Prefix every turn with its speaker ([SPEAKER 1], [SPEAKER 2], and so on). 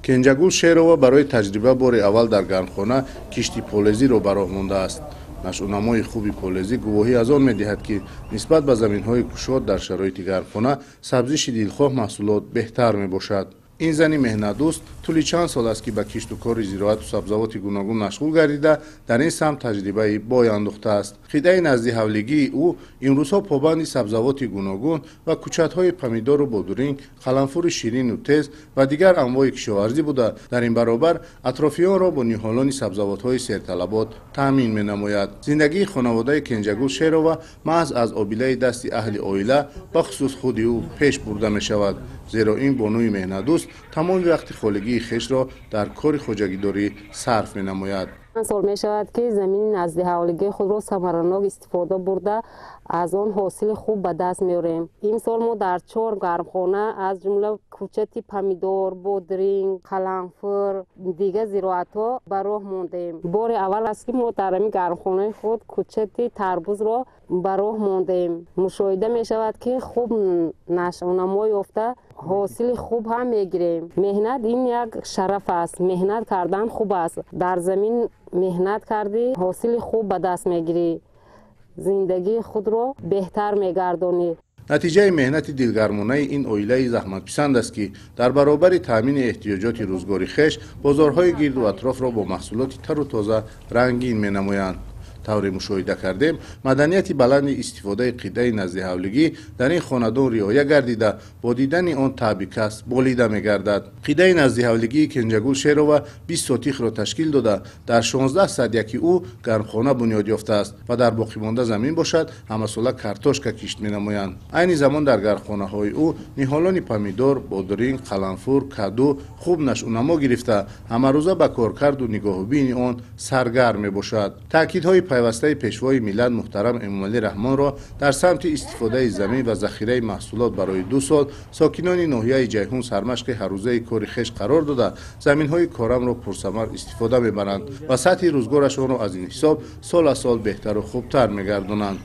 [SPEAKER 1] Кенҷагул Шерова барои таҷриба бори аввал дар гармхона кишти полезиро ба роҳ мондааст. Нашъунамои хуби полезӣ гувоҳӣ аз он медиҳад, ки нисбат ба заминҳои кушод дар шароити гармхона сабзиши дилхоҳ маҳсулот беҳтар мебошад. Ин зани меҳнатдӯст тӯли чанд сол аст, ки ба кишту кори зироату сабзавоти гуногун машғул гардида, дар ин самт таҷрибаи бой андӯхтааст. Қитъаи наздиҳавлигии ӯ имрӯзҳо побанди сабзавоти гуногун ва кӯчатҳои помидору бодуринг, қаламфури ширину тез ва дигар анвои кишоварзӣ буда, дар ин баробар атрофиёнро бо ниҳолони сабзавотҳои серталабот таъмин менамояд. Зиндагии хонаводаи Кенҷагул Шерова маҳз аз обилаи дасти аҳли оила, бахусус худи ӯ, пеш бурда мешавад, зеро ин бонуи меҳнатдӯст тамоми вақти холигии хешро дар кори хоҷагидорӣ сарф менамояд.
[SPEAKER 2] Чанд сол мешавад, ки замини наздиҳавлигии худро самаранок истифода бурда, аз он ҳосили хуб ба даст меорем. Имсол мо дар чор гармхона, аз ҷумла кӯчати помидор, бодринг, қаламфур, дигар зироатҳо ба роҳ мондем. Бори аввал аст, ки мо дар ҳамин гармхонаи худ кӯчати тарбузро ба роҳ мондем. Мушоҳида мешавад, ки хуб нашъунамо ёфта, ҳосили хуб ҳам мегирем. Меҳнат ин як шараф аст. Меҳнат кардан хуб аст. Дар замин меҳнат кардӣ, ҳосили хуб ба даст мегирӣ, зиндагии худро беҳтар мегардонӣ.
[SPEAKER 1] Натиҷаи меҳнати дилгармонаи ин оилаи заҳматписанд аст, ки дар баробари таъмини эҳтиёҷоти рӯзгори хеш бозорҳои гирду атрофро бо маҳсулоти тару тоза рангин менамоянд. Тавре мушоҳида кардем, маданияти баланди истифодаи қитъаи наздиҳавлигӣ дар ин хонадон риоя гардида, бо дидани он таъби кас болида мегардад. Қитъаи наздиҳавлигии Кенҷагул Шерова 20 сотихро ташкил дода, дар 16 садяки ӯ гармхона бунёд ёфтааст ва дар боқимонда замин бошад, ҳамасола картошка кишт менамоянд. Айни замон дар гармхонаҳои ӯ ниҳолони помидор, бодиринг, қаламфур, каду хуб нашъунамо гирифта, ҳамарӯза ба коркарду нигоҳубини он саргарм мебошад. Таъкидҳои пайвастаи пешвои миллат муҳтарам Эмомалӣ Раҳмонро дар самти истифодаи замин ва захираи маҳсулот барои 2 сол сокинони ноҳияи Ҷайҳун сармашқи ҳаррӯзаи кори хеш қарор дода, заминҳои корамро пурсамар истифода мебаранд ва сатҳи рӯзгорашонро аз ин ҳисоб сол аз сол беҳтару хубтар мегардонанд.